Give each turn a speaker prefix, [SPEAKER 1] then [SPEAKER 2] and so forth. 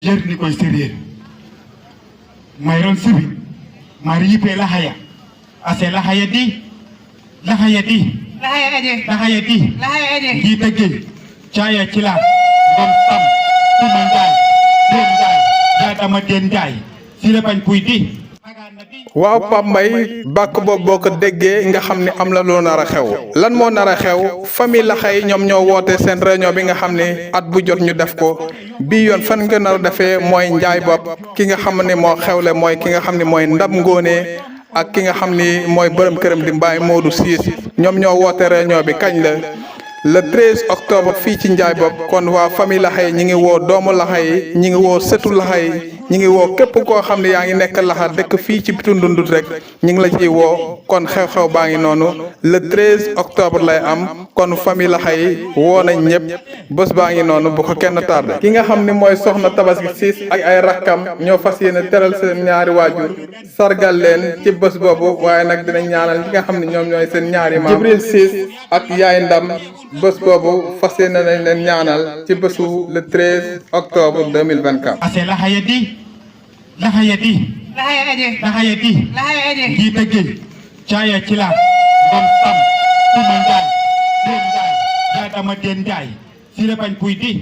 [SPEAKER 1] Jerni koy séréer mayron sibi mari yipe lahaya ase lahaya di lahaya di gita gay caya cila ngom sam kuma njaay den njaay jaatama den njaay sire bañ puy di
[SPEAKER 2] waaw Pape Mbaye bàkk boobu boo ko déggee nga xam ne am la loo nar a xew lan moo nar a xew famille Laxay ñoom ñoo woote seen réunion bi nga xam ne at bu jot ñu def ko bii yoon fan nga nar a defee mooy njaay bopp ki nga xam ne moo xewle mooy ki nga xam ne mooy ndam ngóone ak ki nga xam ni mooy bërëm këram di Mbaye Modou Siis ñoom ñoo woote réunion bi kañ la le 13 octobre fii ci njaay bopp kon waa famille Laxay ñi ngi woo doomu Laxay ñi ngi woo sëtu Laxay ñi ngi woo képp koo xam ne yaa ngi nekk Laxar dëkk fii ci Tundundut rek ñi ngi la ciy woo kon xew-xew baa ngi noonu le 13 octobre lay am kon famille Laxay woo nañ ñëpp bés baa ngi noonu bu ko kenn tardé. ki nga xam ne mooy soxna Tabaski Siis ak ay rakkam ñoo fas yéene teral seen ñaari waajur sargal leen ci bés boobu waaye nag dinañ ñaanal ñi nga xam ne ñoom ñooy seen ñaari maam Jibril Siis ak Yaay Ndam bés boobu fas yéene nañ leen ñaanal ci bésu le 13 octobre 2024.
[SPEAKER 1] ase lahaya di gita gay caya cila ngom sam kuma njaay den njaay jaatama den njaay sire bañ puy di